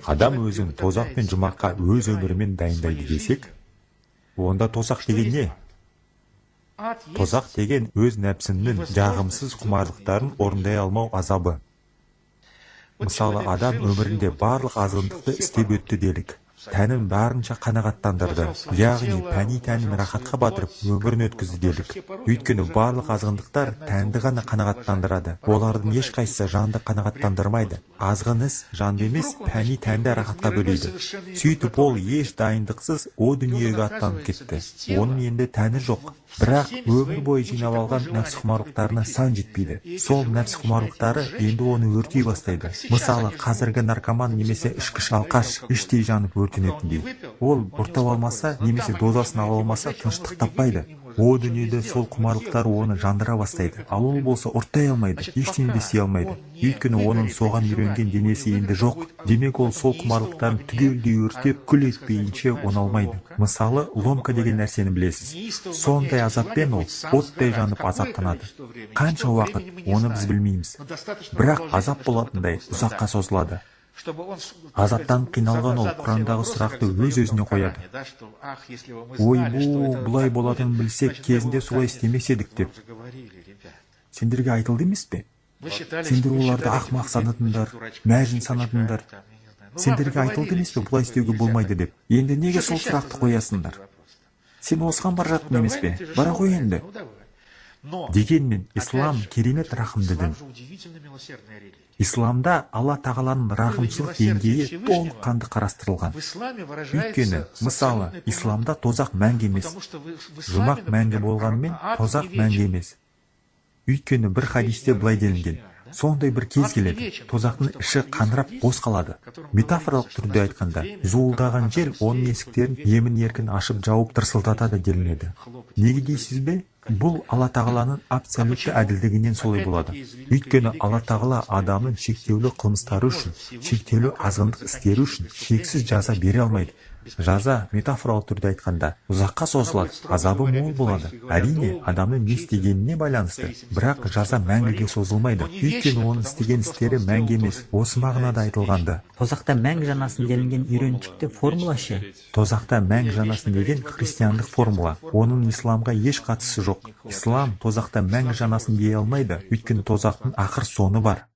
Адам өзін тозақ пен жұмаққа өз өмірімен дайындайды десек, онда тозақ деген не? Тозақ деген өз нәпсінің жағымсыз құмарлықтарын орындай алмау азабы. Мысалы, адам өмірінде барлық азғындықты істеп өтті делік. Тәнін барынша қанағаттандырды, яғни пәни тәнін рахатқа батырып, өмірін өткізді делік. Өйткені барлық азғындықтар тәнді ғана қанағаттандырады, олардың ешқайсысы жанды қанағаттандырмайды. Азғын іс жанды емес, пәни тәнді рахатқа бөлейді. Сөйтіп, ол еш дайындықсыз о дүниеге аттанып кетті. Оның енді тәні жоқ, бірақ өмір бойы жинап алған нәпсіқұмарлықтарына сан жетпейді. Сол нәпсіқұмарлықтары енді оны өртей бастайды. Мысалы, қазіргі наркоман немесе ішкіш алқаш іштей жанып өртенетіндей. Ол ұрттап алмаса немесе дозасын ала алмаса, тыныштық таппайды. О дүниеде сол құмарлықтары оны жандыра бастайды, ал ол болса ұрттай алмайды, ештеңе де істей алмайды, өйткені оның соған үйренген денесі енді жоқ. Демек, ол сол құмарлықтарын түгелдей өртеп, күл етпейінше оңалмайды. Мысалы, ломка деген нәрсені білесіз. Сондай азаппен ол оттай жанып азаптанады. Қанша уақыт, оны біз білмейміз, бірақ азап болатындай ұзаққа созылады. Азаптанып қиналған ол Құрандағы сұрақты өз-өзіне қояды: «Ойбу, бұлай болатынын білсек, кезінде солай істемес едік», – деп. Сендерге айтылды емес пе? Сендер оларды ақымақ санадыңдар, мәжін санадыңдар. Сендерге айтылды емес пе, бұлай істеуге болмайды деп? Енді неге сол сұрақты қоясыңдар? Сен осыған бара жаттың емес пе? Бара ғой енді. Дегенмен ислам керемет рахымды дін. Исламда Алла Тағаланың рахымшылық деңгейі толыққанды қарастырылған. Өйткені, мысалы, исламда тозақ мәңгі емес. Жұмақ мәңгі болғанымен, тозақ мәңгі емес. Өйткені бір хадисте былай делінген: сондай бір кез келеді, тозақтың іші қаңырап бос қалады. Метафоралық түрде айтқанда, зуылдаған жел оның есіктерін емін еркін ашып жауып тырсылдатады делінеді. Неге дейсіз бе? Бұл Алла Тағаланың абсолютті әділдігінен солай болады. Өйткені Алла Тағала адамның шектеулі қылмыстары үшін, шектеулі азғындық істері үшін шексіз жаза бере алмайды. Жаза, метафоралық түрде айтқанда, ұзаққа созылады, азабы мол болады. Әрине, адамның не істегеніне байланысты, бірақ жаза мәңгіге созылмайды, өйткені оның істеген істері мәңгі емес. Осы мағынада айтылғанды. Тозақта мәңгі жанасың делінген үйреншікті формула ше? Тозақта мәңгі жанасың деген христиандық формула, оның исламға еш қатысы жоқ. Ислам тозақта мәңгі жанасың дей алмайды, өйткені тозақтың ақыр соңы бар.